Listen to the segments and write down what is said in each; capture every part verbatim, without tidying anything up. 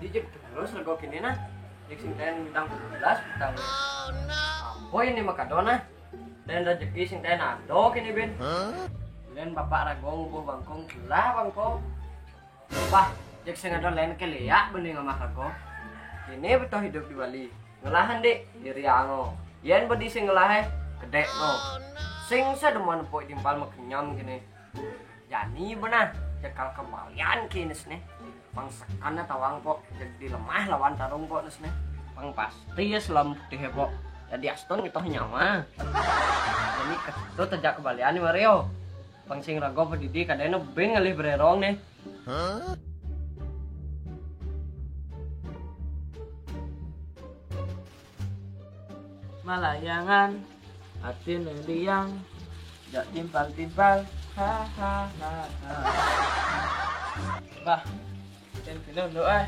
Ijik terus rego kini nah. Ijik sing ten bintang belas bintang. Apa ini makado nah? Dan rezeki sing ten ado kini bin. Len bapak rago ngubuh bangkong pula bangko. Bah, jek sing ado len keliak bening amah rago. Kini beto hidup di Bali. Ngelahan dik diri ango. Yen bedi sing ngelah eh kedek no. Sing sademan pok timpal makenyam kini. Jani benah, cekal kembalian kinis nih. Pangsekan tawang kok jadi lemah lawan tarung kok nes nih. Pang pasti ya selam putih ya kok. Jadi Aston kita nyawa. Jadi ketu tejak kembalian nih Mario. Pang sing rago pedidi kadene ben ngalih bererong nih. Malayangan, atin liang, jak timpal-timpal, ha ha ha ha. Bah, ten kena dulu eh,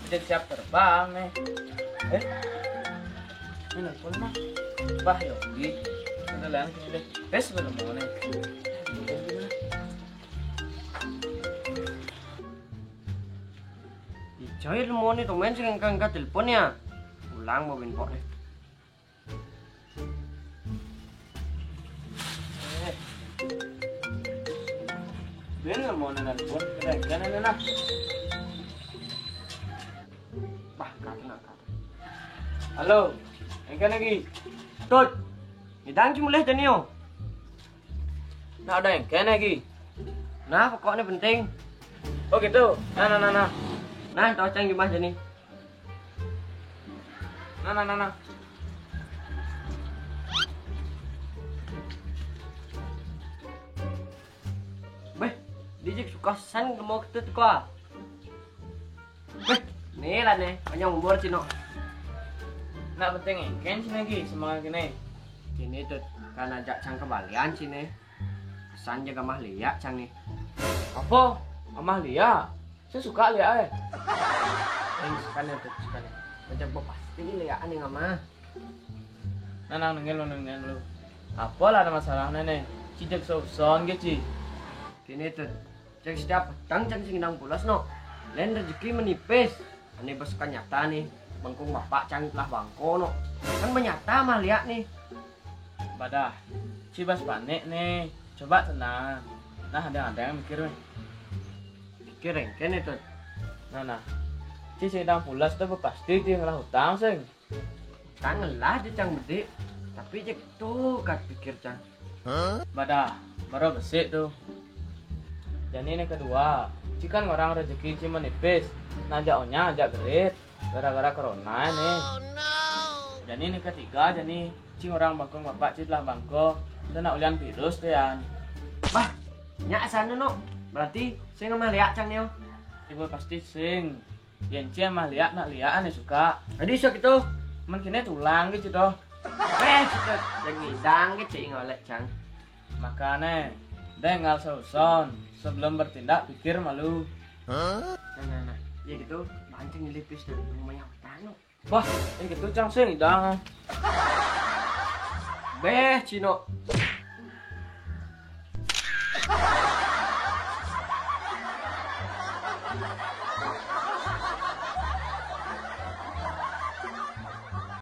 udah siap terbang nih. Eh, ini pun mah, bah Yogi, udah langsung deh, bes belum mau nih. Ijoy lemone to men sing angkat telepon ya. Ulang mau binpok nih. Eh. Ben lemone nelpon. Keren kan ini nah. Bah, kata nak kata. Halo, engke lagi. Tut, ngidang ki mulih jani yo. Nak ada engke lagi. Nah, pokoknya penting. Oh gitu. Nah, nah, nah, nah. Nah, tau cang jumah jani. Nah, nah, nah, nah. Beh, dijik suka san mau ketut kau. Beh, nih lah nih, panjang umur cino. Nak penting engken sini lagi semangat gini. Kini tuh karena jak cang kembalian sini. Kesan jaga mah liak cang nih. Apa? Amah liak? Saya suka liak eh. Yang suka nih tuh, suka nih. Macam apa pasti liak nih amah. Nanang nengel lu nengel lu. Apa lah ada masalahnya nih? Cidek sauson gitu. Kini tuh, cek setiap petang cek sing nang pulas no. Lain rezeki menipis. Ini bos kan nyata nih. Bangkung bapak cang telah bangko no. Kan menyata mah lihat nih. Badah, cibas panik nih. Coba tenang. Nah, ada ada yang mikir nih. Pikir engken itu. Nah, nah. Ci sing dang pulas tuh pasti dia ngelah utang sing. Tangan lah di cang bedik, tapi cek tuh kat pikir cang. Badah, baru besik tuh. Jadi ini kedua, ci kan orang rezeki ci menipis, najak onya ajak gerit, gara-gara corona ini. Jadi ini ketiga, jadi ci orang bangkong bapak ci telah bangko, itu nak ulian virus tuh ya. Bah, nyak sana no, berarti saya nggak mah lihat cang nih. Ibu pasti sing. Yen cie mah lihat nak lihat aneh suka. Tadi sok itu. Men kene tulang gitu toh. Eh, kita lagi ngidang gitu ngolek cang. Makane, dengar sauson, sebelum bertindak pikir malu. Nah, nah, nah. Ya gitu, pancing ngelipis dan rumahnya tanu. Wah, ya gitu cang sing ngidang. Beh, Cino.